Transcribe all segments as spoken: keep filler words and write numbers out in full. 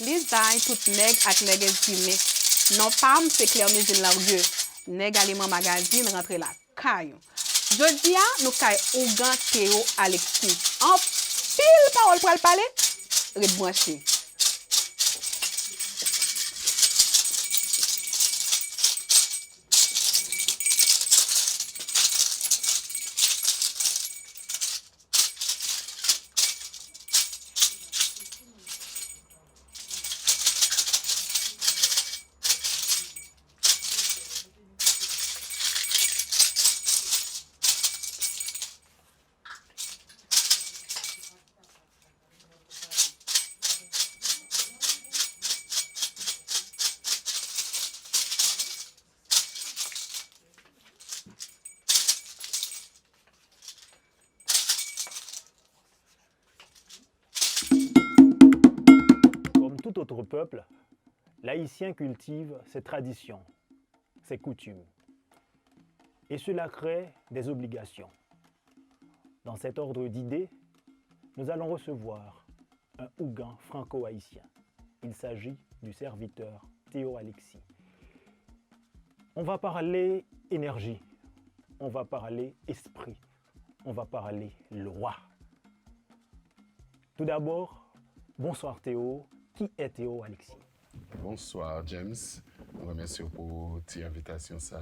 Lizay tout nèg ak nègès di men. Non pa m se Clermezine Largue, nèg Aliman Magazine rantre lakay ou. Jodi a, nou kay ougan Théo Alexis. Anpil pawòl pral pale, ret branche. Comme tout autre peuple, l'Haïtien cultive ses traditions, ses coutumes. Et cela crée des obligations. Dans cet ordre d'idées, nous allons recevoir un ougan franco-haïtien. Il s'agit du serviteur Théo Alexis. On va parler énergie, on va parler esprit, on va parler lwa. Tout d'abord, bonsoir Théo, qui est Théo Alexis? Bonswa James, mwen remèsye w pou ti envitasyon sa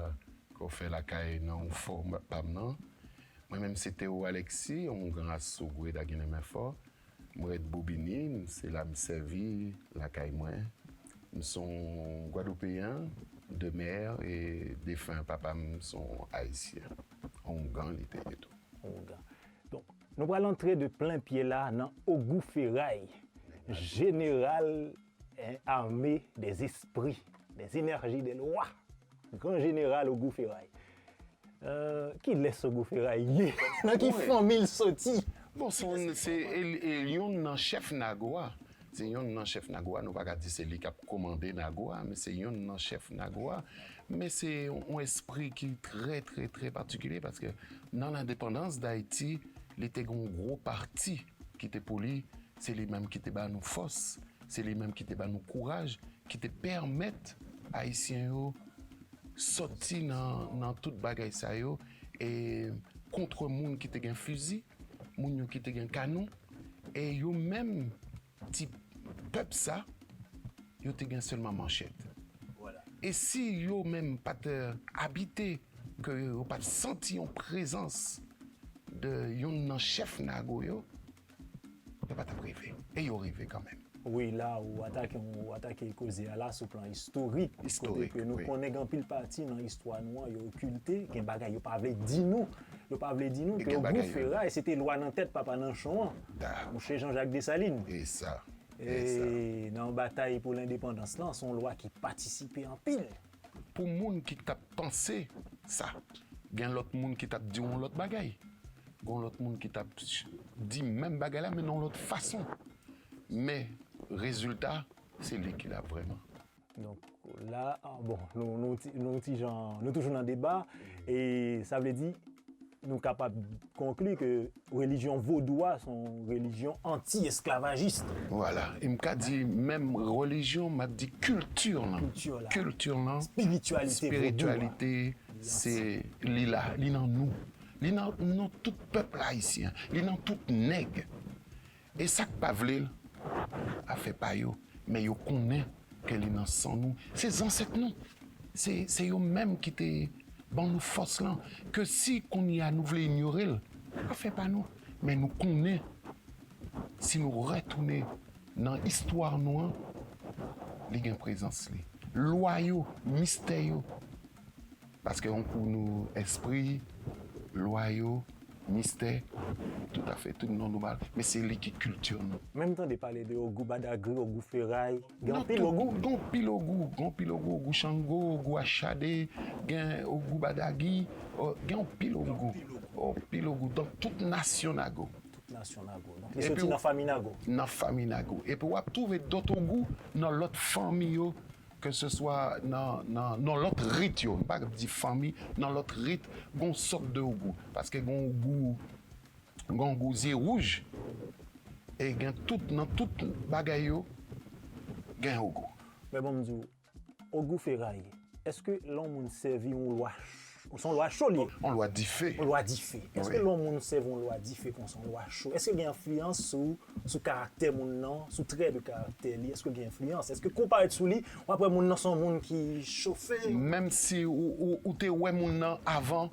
ke w fè lakay nan yon fò pa m nan. Mwen menm se Théo Alexis, yon gran asogwe Dagen Enmen Fò. Mwen rete Bobini, se la m sèvi lakay mwen. M se yon Gwadloupeyen de mè e defen papa m se yon Ayisyen. Ongan li te ye tou. Ongan. Donk, nou pral antre de plen pye la nan Ogou Feray, jeneral, eh, ame dè zespri, dè enèji, dè lwa, gran jeneral Ogou Feray. Euh, kilès Ogou Feray ye? Nan ki fanmi l soti? Bon, se yon, se e, e, yonn nan chèf Nago a. Se yonn nan chèf Nago a. Nou pa ka di se li k ap kòmande Nago a, men se yonn nan chèf Nago a. Men se yon espri ki trè, trè, trè patikilye, paske nan lendepandans Dayiti, li te gen yon gwo pati ki te pou li, se li menm ki te ba nou fòs, se li menm ki te ba nou kouraj, ki te pèmèt Ayisyen yo sòti nan, nan tout bagay sa yo, e kont moun ki te gen fizi, moun yo ki te gen kanon, e yo menm, ti pèp sa, yo te gen sèlman manchèt. E si yo menm pa t abite, ke yo pa t santi yon prezans de yonn nan chèf Nago yo, yo pa t ap rive. E yo rive kanmenm. Wi, la ou atake, ou atake koze a la sou plan istorik, kote ke nou konnen gen anpil pati nan istwa nou an, yo okilte, gen bagay yo pa vle di nou. Yo pa vle di nou ke Ogou Feray se te lwa nan tèt papa Nanchon an, Mouche Jean-Jacques Dessalines. E nan batay pou lendepandans lan, se yon lwa ki patisipe anpil. Pou moun ki t ap panse sa, gen lòt moun ki t ap di yon lòt bagay. Gen lòt moun ki t ap di menm bagay la, men nan yon lòt fason. Men rezilta, se li ki la vrèman. Donk, la, ah, bon, nou, nou ti, nou ti jan, nou toujou nan deba, e sa vle di, nou kapab konkli ke relijyon vodou a se yon relijyon anti-esklavajis. Vwala. E m ka di menm relijyon, m ap di kilti lan. Kilti lan. Kilti lan, espirityalite vodou a. Espirityalite, se li la, li nan nou. Li nan, nan tout pèp ayisyen. Li nan tout nèg. E sa k pa vle l, afè pa yo. Men yo konnen ke li nan san nou. Se zansèt nou. Se, se yo menm ki te ban nou fòs lan. Ke si kounye a nou vle inyore l, afè pa nou. Men nou konnen, si nou retounen nan istwa nou an, li gen prezans li. Lwa yo, mistè yo, paske yon kou nou espri, lwa yo, mistè, toutafè, tout nou nòmal, men se li ki kilti nou. Men m tande pale de Ogou Badagri, Ogou Feray, gen anpil Ogou. Gen anpil Ogou, gen anpil Ogou, Ogou Chango, Ogou Achade, gen Ogou Badagi, o, gen anpil Ogou. Anpil Ogou, nan tout nasyon Nago. Tout nasyon Nago. Donk, li soti nan fanmi Nago. Nan fanmi Nago. Epi w ap twouve dòt Ogou nan lòt fanmi yo, ke se swa nan, nan, nan lòt rit yo, m pa di fanmi, nan lòt rit, gon sòt de Ogou. Paske gon Ogou, gon Ogou zye wouj, e gen tout, nan tout bagay yo, gen Ogou. Men bon, m di w, Ogou Feray, èske lè yon moun sèvi yon lwa, se yon lwa cho li ye? Yon lwa dife. Yon lwa dife. Èske lè yon moun sèvi yon lwa dife konsa, yon lwa cho, èske gen enfliyans sou, sou karaktè moun nan, sou trè de karaktè li? Èske gen enfliyans? Èske kou parèt sou li, w ap wè moun nan se yon moun ki chofe? Menm si ou, ou, ou te wè moun nan avan,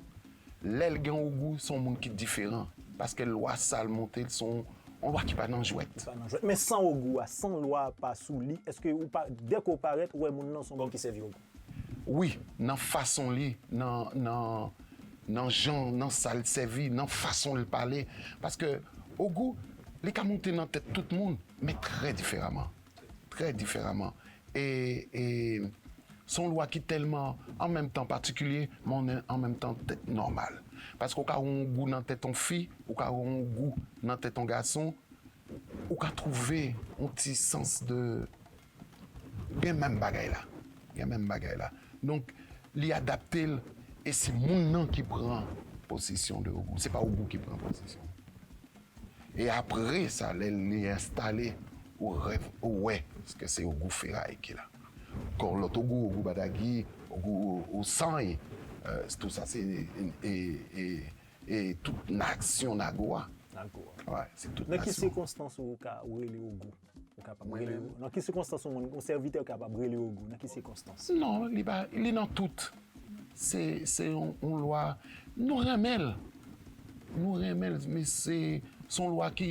lè l gen Ogou, se yon moun ki diferan. Paske lwa sa l monte, se yon, yon lwa ki pa nan jwèt. Pa nan jwèt. Men san Ogou a, san lwa a pa sou li, èske ou pa, dèke w parèt, ou wè moun nan se yon moun ki sèvi Ogou? Wi, nan fason li, nan, nan, nan jan, nan sa l sèvi, nan fason l pale. Paske Ogou, li ka monte nan tèt tout moun, men trè diferaman. Trè diferaman. E, e se yon lwa ki tèlman, an menm tan, patikilye, men an menm tan, tèt nòmal. Paske ou ka wè yon Ogou nan tèt yon fi, ou ka wè yon Ogou nan tèt yon gason, ou ka twouve yon ti sans de, gen menm bagay la. Gen menm bagay la. Donk, li adapte l, e se moun nan ki pran posesyon de Ogou. Se pa Ogou ki pran posesyon. E apre sa, lè li enstale, ou rèv, ou wè ke se Ogou Feray ki la. Kon lòt Ogou, Ogou Badagi, Ogou Osany, euh, tout sa se, e, e, e tout nasyon Nago a. Nago a. Wi, se tout Nan ki nasyon. Sikonstans ou ka, ou rele Ogou? Ou kapab rele Ogou? Nan ki sikonstans yon moun, yon sèvitè kapab rele Ogou? Nan ki sikonstans? Non, li pa, li nan tout. Se, se yon, yon lwa, nou renmen l. Nou renmen l, men se, se yon lwa ki,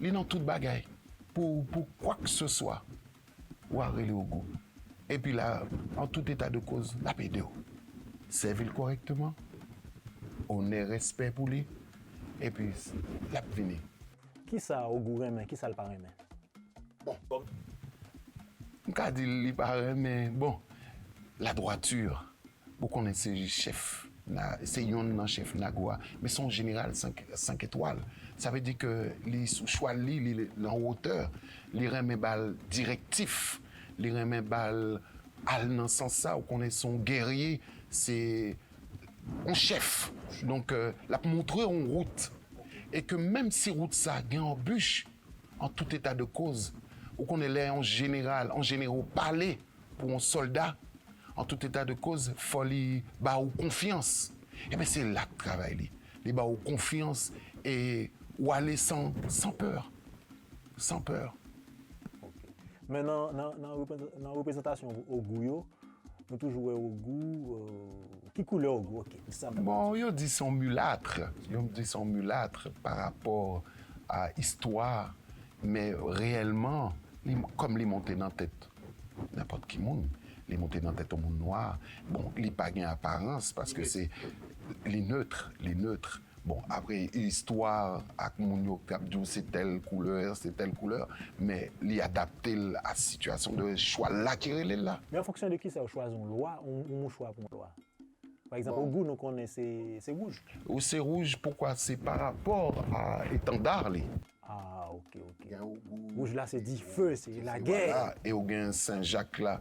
li nan tout bagay. Pou, pou kwa ke se swa, w a rele Ogou. Epi la, an tout eta de koz, l ap ede w. Sèvi l kòrèkteman, onè, respè pou li, epi l ap vini. Kisa Ogou renmen, kisa l pa renmen? Bon, m ka di li pa renmen, bon, la droiture. Ou konnen se chèf, se yonn nan chèf Nago a, men se yon jeneral senk, senk etwal. Sa vle di ke li sou chwal li, li nan wotè, li renmen ba l direktif, li renmen ba l al nan sans sa, ou konnen se yon gèrye, se yon chèf. Donk, euh, l ap montre yon wout. E ke menm si wout sa gen anbich, an tout eta de koz, ou konnen lè yon jeneral, yon jenero pale pou yon sòlda, an tout eta de koz, fò li ba ou konfyans. Ebyen, se la k travay li. Li ba ou konfyans e ou ale san, san pè. San pè. Men nan, nan, nan reprezan- nan reprezantasyon Ogou yo, nou toujou wè Ogou, euh, ki koulè Ogou? Ok, sa m Bon, yo di se yon milat. Yo di se yon milat pa rapò a istwa, men reyèlman, li, kòm li monte nan tèt nenpòt ki moun, li monte nan tèt yon moun nwa, bon, li pa gen aparans, paske se, li neutre, li neutre. Bon, apre, istwa ak moun yo k ap di w se tèl koulè, se tèl koulè, men li adapte l a sitiyasyon de chwal la ki rele l la. Men an fonksyon de kisa yo chwazi yon lwa, yon, yon mouchwa pou yon lwa? Pa egzanp, Ogou, nou konnen se, se wouj. Ou se wouj, poukwa? Se pa rapò a etanda li. Ah, ok, ok. Gen Ogou. Wouj la se dife, se lagè. Vwala, e ou gen Sen Jak la,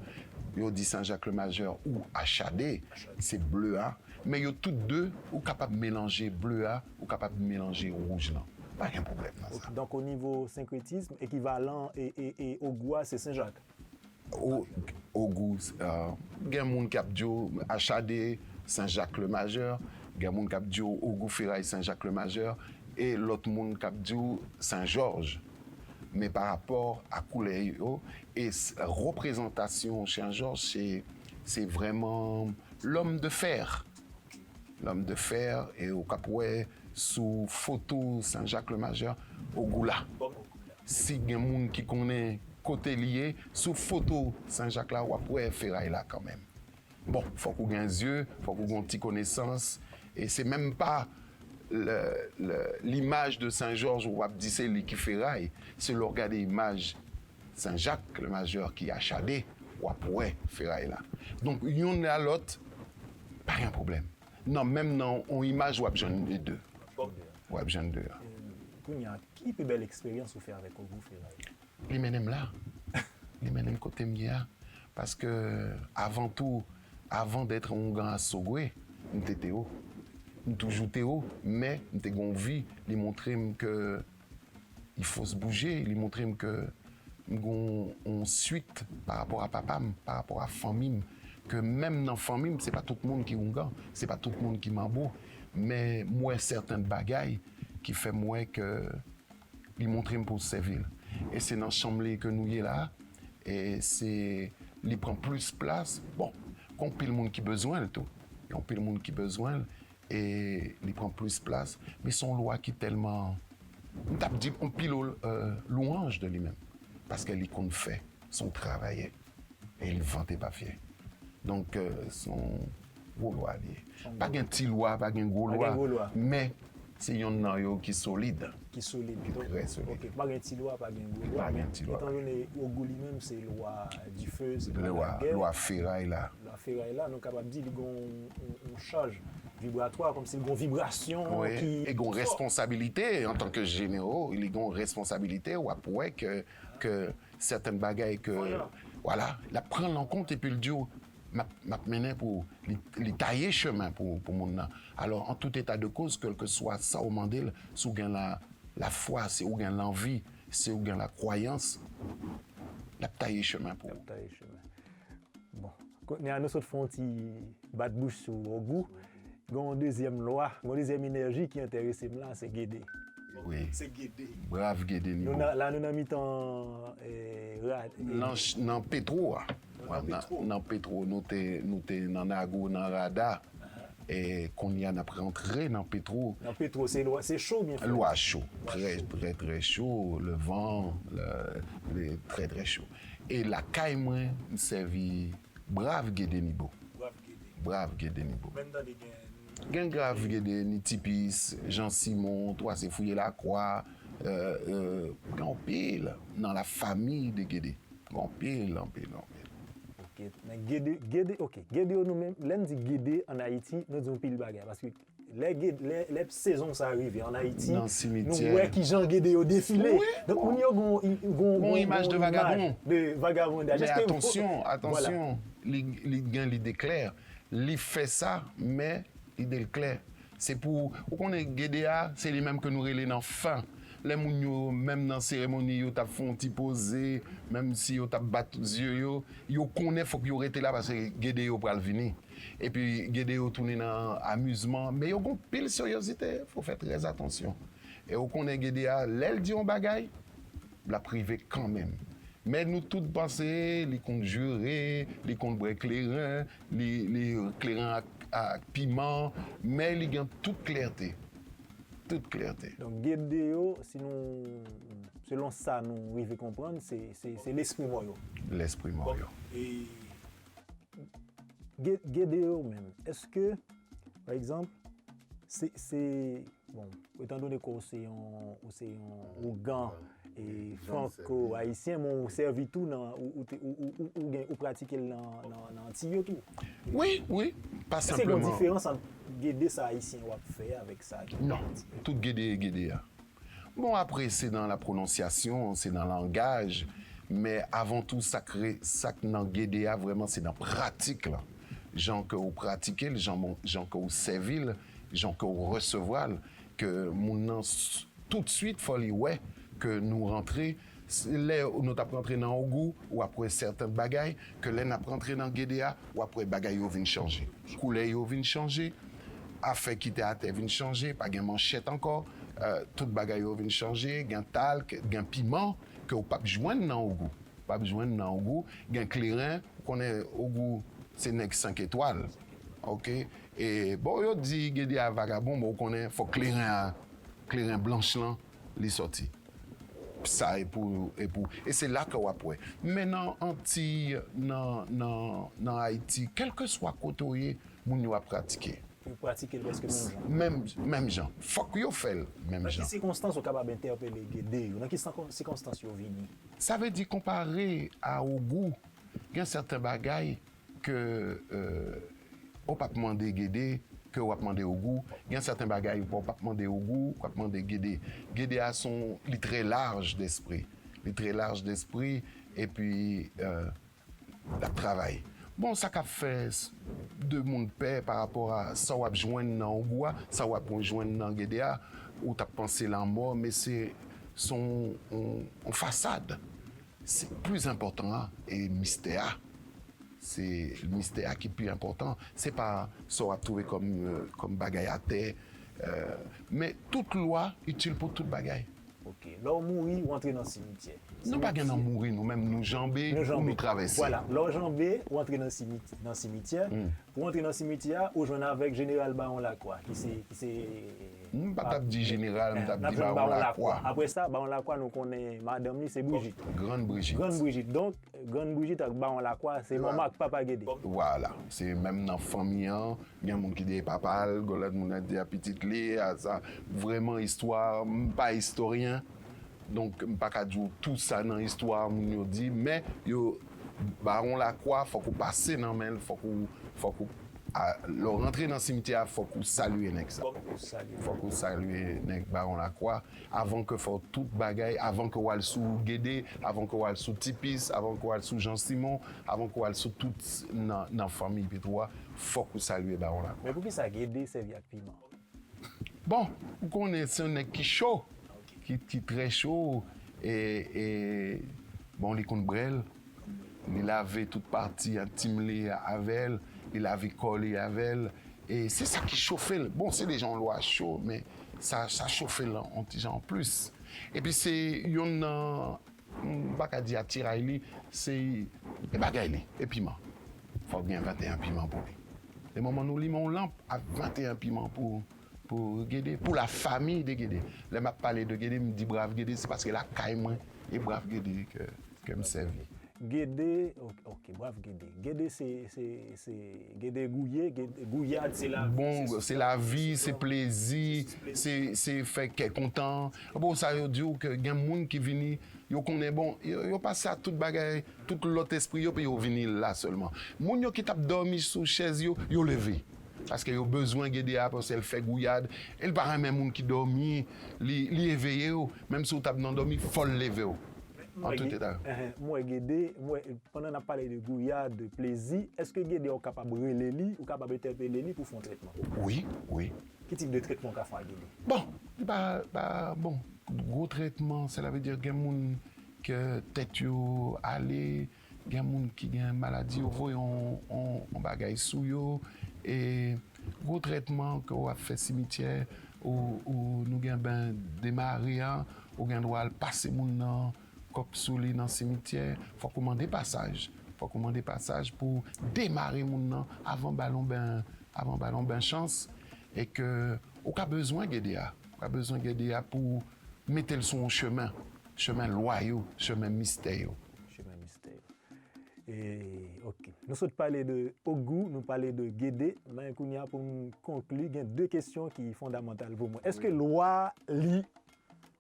yo di Sen Jak le Majè ou Achade, se ble a. Men yo tout de, ou kapab melanje ble a, ou kapab melanje wouj lan. Pa gen pwoblèm nan sa. Donk, o nivo senkretism, ekivalan e, e, e Ogou a, se Sen Jak. O, Ogou, euh, gen moun k ap di w Achade, Sen Jak le Majè, gen moun k ap di w Ogou Feray, Sen Jak le Majè, e lòt moun k ap di w Sen Jòj. Men pa rapò a koulè yo, e s- reprezantasyon Sen Jòj, se, se vrèman l'homme de fer. L'homme de fer, e ou k ap wè sou foto Sen Jak le Majè, Ogou la. Si gen moun ki konnen kote li ye, sou foto Sen Jak la, w ap wè feray la kanmenm. Bon, fòk ou gen zye, fòk ou gen yon ti konesans, e se menm pa le, le, limaj de Sen Jòj ou ap di se li ki feray, se lè w gade imaj Sen Jak le Majè ki Achade, w ap wè feray la. Donk, youn a lòt, pa gen pwoblèm. Nan menm nan yon imaj, w ap jwenn de. W ap jwenn de. Kounye a, ki pi bèl eksperyans ou fè avèk Ogou Feray? Li mennen m la. Li mennen m kote m ye a. Paske, avan tou, avant d'être oungan a Sogwe, m te Tewo. M toujou Tewo, men m te gen yon vi, li montre m ke il faut se bouger, li montre m ke M gen yon swit pa rapò a papa m, pa rapò a fanmi m, ke menm nan fanmi m, se pa tout moun ki oungan, se pa tout moun ki manbo, men m wè sèten bagay ki fè m wè ke li montre m pou sèvi l. E se nan chanm li ke nou ye la, e se, li pran plis plas. Bon, gen anpil moun ki bezwen l tou. Gen anpil moun ki bezwen l, e li pran plis plas. Men se yon lwa ki tèlman, m t ap di yon pil, euh, lwanj de li menm. Paske li konn fè, se yon travayè. E li vante pa fyè. Donk, euh, se yon gwo lwa li ye. Pa gen ti lwa, pa gen gwo lwa. Men, se yonn nan yo ki solid. Ki solid. Ki trè solid. Ok, pa gen ti lwa, pa gen gwo lwa. Pa gen ti lwa. Etan done Ogou li menm, se lwa dife, se lwa lagè. Lwa feray la. Lwa feray la, nou kapab di li gen yon, yon, yon chaj vibratwa, kòmsi li gen yon vibrasyon ki fò. Wi, e gen yon responsabilite antanke jenero, li gen yon responsabilite, w ap wè ke, ke sèten bagay ke, vwala, l ap pran l an kont epi l di w, m ap, m ap mennen pou li, li taye chemen pou, pou moun nan. Alò, an tout eta de koz, kèlkeswa sa w mande l, si w gen la, lafwa, si w gen lanvi, si w gen lakwayans, l ap taye chemen pou ou. L ap taye chemen. Bon, kounye a nou sot fè yon ti bat bouch sou Ogou. Gen yon dezyèm lwa, gen yon dezyèm enèji ki enterese m la, se Gede. Wi. Se Gede. Brav Gede Nibo. Nou nan, la nou nan mitan, eh, ra-, eh, nan ch-, nan Petwo a. Nan Petwo. Nan Petwo, nou te, nou te nan Nago, nan Rada. E kounye a n ap rantre nan Petwo. Nan Petwo, se lwa, se cho byen fè. Lwa cho. Trè, trè, trè cho. Le van, le, le, trè, trè cho. E lakay mwen, m sèvi Brav Gede Nibo. Brav Gede. Brav Gede Nibo. Menm tande gen. Gen Grav Gede, Nitipis, Jan Simon, Twase Fouye Lakwa, euh, euh, gen anpil nan la famille de Gede. Gen anpil, anpil, anpil. Ok, men Gede, Gede, ok. Gede yo nou menm, lè n di Gede ann Ayiti, nou di yon pil bagay. Paske lè Gede, lè, lè sezon sa rive ann Ayiti, nou wè kijan Gede yo defile. Donk, moun yo gon, gon, gon imaj de vagabon. De vagabondaj. Men atansyon, atansyon, li, li gen lide klè. Li fè sa, men lide l klè. Se pou, ou konnen Gede a, se li menm ke nou rele nan fen. Lè moun yo, menm nan seremoni, yo t ap fè yon ti poze, menm si yo t ap bat zye yo, yo konnen fòk yo rete la paske Gede yo pral vini. Epi Gede yo tounen nan amizman, men yo gon pil seryozite, fò fè trè atansyon. E ou konnen Gede a, lè l di yon bagay, l ap rive kanmenm. Men nou tout panse li konn jire, li konn bwè kleren, li, li kleren ak, ak piman, men li gen tout klète. Tout klète. Donk, Gede yo, si nou, selon sa nou rive konprann, se, se, se lespri mò yo. Lespri mò yo. Bon, e Ge-, Gede yo menm, èske, pa egzanp, se, se, bon, etan done ke w se yon, ou se yon ougan, e, franko-ayisyen, men ou sèvi tou nan, ou, ou te, ou, ou, ou, ou gen, ou pratike l nan, nan, nan Antiy yo tou? Wi, wi, pa senpleman. Èske gen yon diferans ant Gede sa ayisyen w ap fè avèk sa ki nan Antiy yo? Non, tout Gede e Gede a. Bon, apre, se nan la pwononsyasyon, se nan langaj, men avan tou, sa k re-, sa k nan Gede a, vrèman, se nan pratik la. Jan ke ou pratike l, jan, jan ke ou sèvi l, jan ke ou resevwa l, ke moun nan s-, toutswit, fò li wè ke nou rantre. S-, lè nou t ap rantre nan Ogou, w ap wè sèten bagay, ke lè n ap rantre nan Gede a, w ap wè bagay yo vin chanje. Koulè yo vin chanje, afè ki te atè vin chanje, pa gen manchèt ankò, euh, tout bagay yo vin chanje, gen talk, gen piman ke w p ap jwenn nan Ogou. W p ap jwenn nan Ogou, gen kleren, ou konnen Ogou se nèg senk etwal, oke? E, bon, yo di Gede a vagabon, bon, ou konnen fòk kleren a, kleren blanch lan, li sòti. Sa e pou, e pou, e se la ke w ap wè. Men nan Antiy, nan, nan, nan Ayiti, kèlkeswa kote w ye, moun yo ap pratike. Yo pratike l prèske menm jan. Menm, menm jan. Fòk yo fè l menm jan. Nan ki sikonstans ou kapab entèpele Gede yo? Nan ki sikon-, sikonstans yo vini? Sa vle di, konpare a Ogou, gen sèten bagay ke, euh, ou p ap mande Gede, ke w ap mande Ogou. Gen sèten bagay ou p ap mande Ogou, w ap mande Gede. Gede a se yon, li trè laj despri. Li trè laj despri, epi, euh, l ap travay. Bon, sa k ap fè s-, de moun pè pa rapò a sa w ap jwenn nan Ogou a, sa w ap jwenn nan Gede a, ou t ap panse lanmò, men se, se yon, yon, yon fasad. Se pli enpòtan an, e mistè a. Se mistè a ki pi enpòtan. Se pa sa w ap twouve kòm, euh, kòm bagay atè. Euh, men tout lwa itil pou tout bagay. Ok. Lè w mouri, w antre nan simityè. Nou pa gen nan mouri, nou menm nou janbe, nou janbe. Ou nou travèse. Vwala. Lè w janbe, w antre nan simityè. Nan simityè. Pou w antre nan simityè a, ou jwenn avèk Jeneral Bawon Lakwa, ki se, ki se. M pa t ap di Jeneral, m t ap di Bawon Lakwa. Apre sa, Bawon Lakwa, nou konnen madanm li, se Brijit. Grann Brijit. Grann Brijit. Donk, Grann Brijit ak Bawon Lakwa, se manman ak papa Gede. Vwala. Se menm nan fanmi an, gen moun ki di papa l, gen lòt moun nan di a pitit li, a sa. Vrèman, istwa, m pa istoryen. Donk, m pa ka di w tout sa nan istwa moun yo di, men yo, Bawon Lakwa, fòk ou pase nan men l, fòk ou, fòk ou, a, lè w rantre nan simityè a, fòk ou salye nèg sa. Fòk ou salye nèg Bawon Lakwa, avan ke fè w tout bagay, avan ke w al sou Gede, avan ke w al sou Tipis, avan ke w al sou Jan Simon, avan ke w al sou tout nan, nan fanmi Petwo a, fòk ou salye Bawon Lakwa. Men poukisa Gede sèvi ak piman? Bon, ou konnen se yon nèg ki cho, ki, ki trè cho, e, e, bon, li konn brè l, li lave tout pati entim li avè l, li lave kò li avè l, e se sa ki chofe l. Bon, se deja yon lwa cho, men sa, sa chofe l yon ti jan anplis. Epi se youn nan, m pa ka di atiray li, se, e bagay li, e piman. Fòk gen venteyen piman pou li. E manman nou limen yon lanp ak venteyen piman pou, pou Gede, pou la famille de Gede. Lè m ap pale de Gede, m di Brav Gede, se paske lakay mwen, e Brav Gede ke, ke m sèvi. Gede, ok, ok, Brav Gede. Gede se, se, se, Gede gouye, Gede, gouyad, se lavi. Bon, se lavi, se plezi, se, se fè kè kontan. Bon, sa yo di w ke gen moun ki vini, yo konnen, bon, yo, yo pase a tout bagay, tout lòt espri yo, epi yo vini la sèlman. Moun yo ki t ap dòmi sou chèz yo, yo leve. Paske yo bezwen Gede a, paske l fè gouyad, e l pa renmen moun ki dòmi, li, li eveye w, menm si w t ap nan dòmi, fò l leve w. An tout eta. M wè Gede, m wè, pandan n ap pale de gouyad, de plezi, èske Gede a w kapab rele li, ou kapab entèpele li pou fè yon trètman? Wi, wi. Ki tip de trètman w ka fè a Gede? Bon, li pa, pa, bon, gwo trètman, sèla vle di gen moun ke tèt yo ale, gen moun ki gen maladi, yo voye yon, yon, yon bagay sou yo, e gwo trètman ke w ap fè simityè, ou, ou nou gen ben demare a, ou gen dwa al pase moun nan kòb sou li nan simityè, fòk ou mande pasaj. Fòk ou mande pasaj pou demare moun nan avan ba l yon ben, avan ba l yon ben chans, e ke ou ka bezwen Gede a. Ou ka bezwen Gede a pou mete l sou yon chemen, chemen lwa yo, chemen mistè yo. Chemen mistè yo. E, ok. Nou sot pale de Ogou, nou pale de Gede, men kounye a pou n konkli, gen de kesyon ki fondamantal pou mwen. Èske lwa li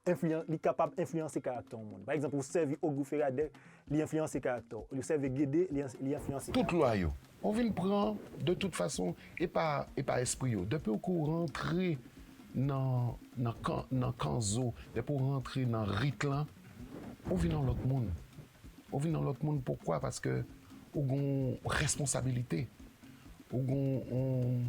enfliyan-, li kapab enfliyanse karaktè yon moun? Pa egzanp, ou sèvi Ogou Ferre a, li enfliyanse karaktè w. Ou sèvi Gede, li, li enfliyanse karaktè w. Tout lwa yo. Ou vin pran, de tout fason, e pa, e pa espri yo. Depi w ke w rantre nan, nan kan, nan kanzo, depi w rantre nan rit lan, ou vin yon lòt moun. Ou vin yon lòt moun, poukwa? Paske ou gen yon responsabilite. Ou gen yon...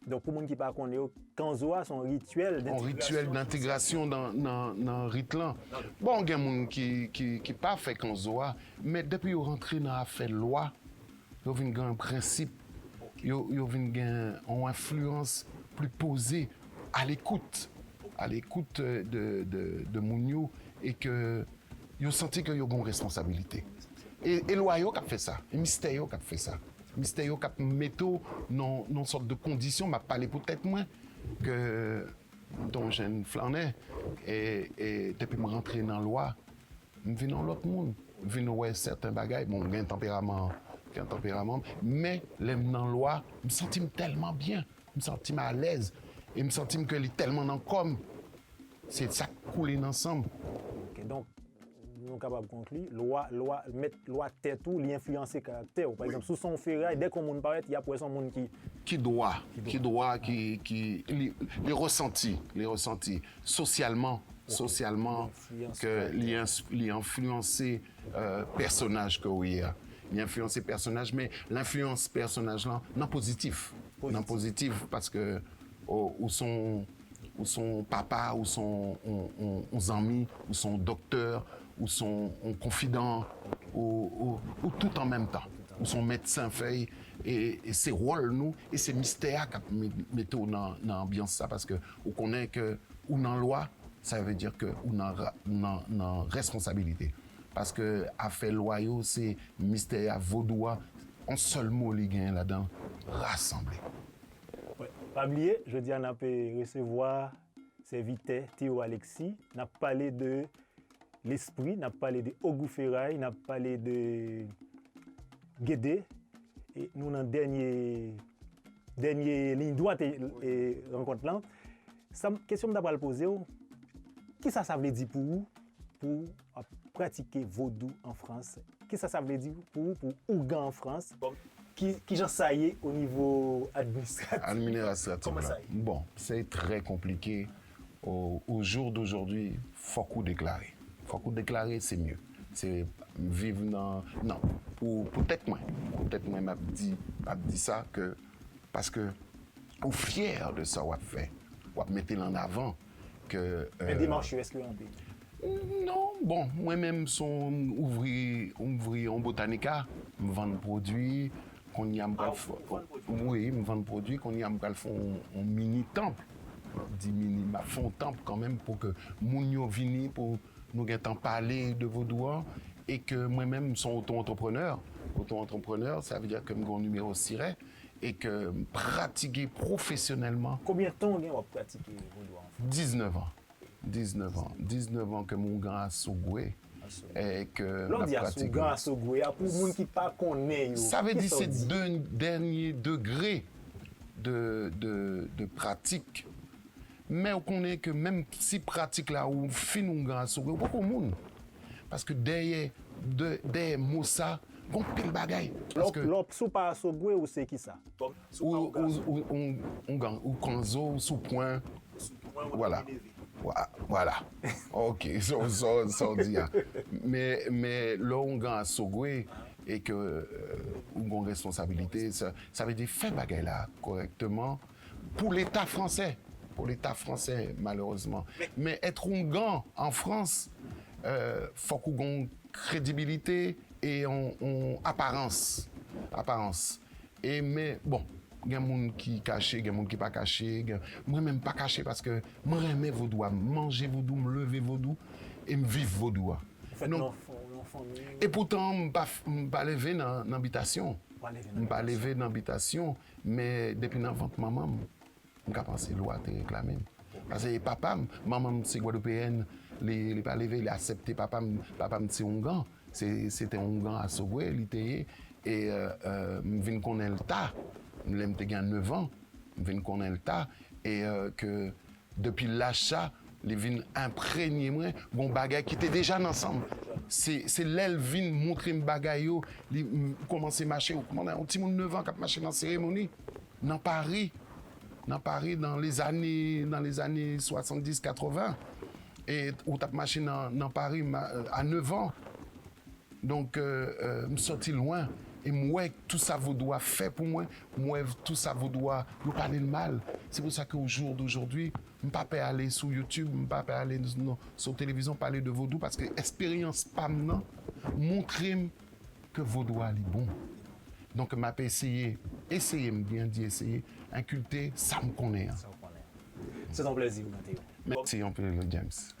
Donk, pou moun ki pa konnen yo, kanzo a se yon rityèl yon rityèl dentegrasyon nan, nan, nan rit lan. Bon, gen moun ki, ki, ki pa fè kanzo a, men depi yo rantre nan afè lwa, yo vin gen yon prensip, yo, yo vin gen yon enfliyans pli poze, a lekout, a lekout, euh, de, de, de moun yo, e ke yo santi ke yo gen yon responsabilite. E, e lwa yo k ap fè sa, e mistè yo k ap fè sa. Mistè yo k ap mete w nan, nan sòt de kondisyon, m ap pale pou tèt mwen, ke m te yon jèn flannè, e, e depi m rantre nan lwa, m vin yon lòt moun. M vin wè sèten bagay, bon, m gen tanperaman, gen tanperaman, men lè m nan lwa, m santi m tèlman byen, m santi m alèz, e m santi m ke li tèlman nan kò m. Se sa k koule nan san m. Ok, donk, nou kapab konkli, lwa, lwa, mèt lwa tèt ou, li enfliyanse karaktè w. Pa egzanp, si w se yon feray, dèk yon moun parèt, y ap wè se yon moun ki... Ki dwa, ki dwa, ki, ki, li, li resanti, li resanti sosyalman, sosyalman, ke li, li enfliyanse, euh, pèsonaj ke w ye a. Li enfliyanse pèsonaj, men l enfliyans pèsonaj lan nan pozitif. Nan pozitif, paske ou, ou se yon, ou se yon papa, ou se yon, yon, yon, yon zanmi, ou se yon doktè, ou se yon konfidan, ou, ou, ou tout an menm tan. Ou se yon medsen fèy, e, e se wòl nou, e se mistè a k ap me- mete w nan, nan anbyans sa, paske ou konnen ke ou nan lwa, sa vle di ke ou nan, ra- nan, nan responsabilite. Paske afè lwa yo, se mistè a, vodou a, yon sèl mo li genyen ladan, rasanble. Pa bliye, jodi a n ap resevwa sèvitè Théo Alexis. N ap pale de lespri, n ap pale de Ogou Feray, n ap pale de Gede. E nou nan dènye, dènye liy dwat e, e rankont lan. Sa m- kesyon m ta pral poze w, kisa sa vle di pou ou, pou w ap pratike vodou an Frans? Kisa sa vle di pou ou, pou ougan an Frans? Ki, ki jan sa ye o nivo administratif? Administratif Kòman la. Sa ye? Bon, se trè konplike. Au, au jour d'aujourd'hui, fòk ou deklare. Fòk ou deklare, se mye. Se viv nan, non, pou, pou tèt mwen. Pou tèt mwen, m ap di, m ap di sa ke, paske ou fyè de sa w ap fè. W ap mete l an avan ke. Men demach yo, èske yo anpil? Non, bon, mwen menm se yon ouvri, ouvri yon botanika, m vann pwodui, kounye a m pral fè, wi, m vann pwodui, kounye a m pral fè yon, yon mini tanp, di mini, m ap fè yon tanp kanmenm pou ke moun yo vini, pou nou gentan pale de vodou an, e ke mwen menm m se yon oto-antreprenè. Oto-antreprenè, sa vle di ke m gen yon nimewo siret, e ke m pratike pwofesyonèlman. Konbyen tan w gen w ap pratike vodou an? Diznèf an. Diznèf an. Diznèf an ke m ougan Asogwe. E ke Lè w di Asogwe, Asogwe a, pou moun ki pa konnen yo, sa vle di se de, dènye degre de, de, de pratik. Men ou konnen ke menm si pratik la ou fin ougan Asogwe, ou poko moun. Paske dèyè, de, dèyè mo sa, gon pil bagay. Lè w- lè w- si w pa Asogwe, ou se kisa? Ou, ou, ou, ou, ou, ou kanzo, ou sou pwen. Vwala. Vwala. Ok, sa w di a. Men, men lè w ougan Asogwe e ke euh, ou gon responsabilite, sa, sa vle di fè bagay la kòrèkteman pou Leta fransè. Pou Leta fransè, malerezman. Men èt ougan an Frans, euh, fòk ou gon kredibilite e yon, yon aparans. Aparans. E men, bon, gen moun ki kache, gen moun ki pa kache, gen, mwen menm m pa kache paske mwen renmen vodou a, m manje vodou, m leve vodou e m viv vodou a. Ou fèt nan yon fanmi? E poutan m pa, m pa leve nan, nan bitasyon. M pa leve nan bitasyon, men depi nan vant manman m, m ka panse lwa te reklame m. Paske papa m, manman m se gwadloupeyèn, li, li pa leve, li aksepte papa m, papa m se oungan, se, se te oungan Asogwe li te ye, e euh, euh, m vin konnen l ta, lè m te gen nèf an, m vin konnen l ta, e euh, ke depi laj sa, li vin enprenye mwen, gon bagay ki te deja nan san m. Se, se lè l vin montre m bagay yo, li m kòmanse mache, ou kòmanse yon timoun nèf an k ap mache nan seremoni, nan Pari, nan Pari, dans les années, dans les années soixante-dix, quatre-vingts. E ou t ap mache nan, nan Pari ma- a nèf an. Donk, euh, euh, m sòti lwen e m wè tout sa vodou a fè pou mwen, m wè tout sa vodou a, yo pale l mal. Se pou sa ke au jour d'aujourd'hui, m pa pè ale sou YouTube, m pa pè ale nan, sou televizyon pale de vodou, paske eksperyans pa m nan montre m ke vodou a li bon. Donk, m ap eseye, eseye, m byen di eseye, enkilte sa m konnen an. Sa w konnen. Se yon plèzi pou mwen, Théo. Mèsi anpil, James.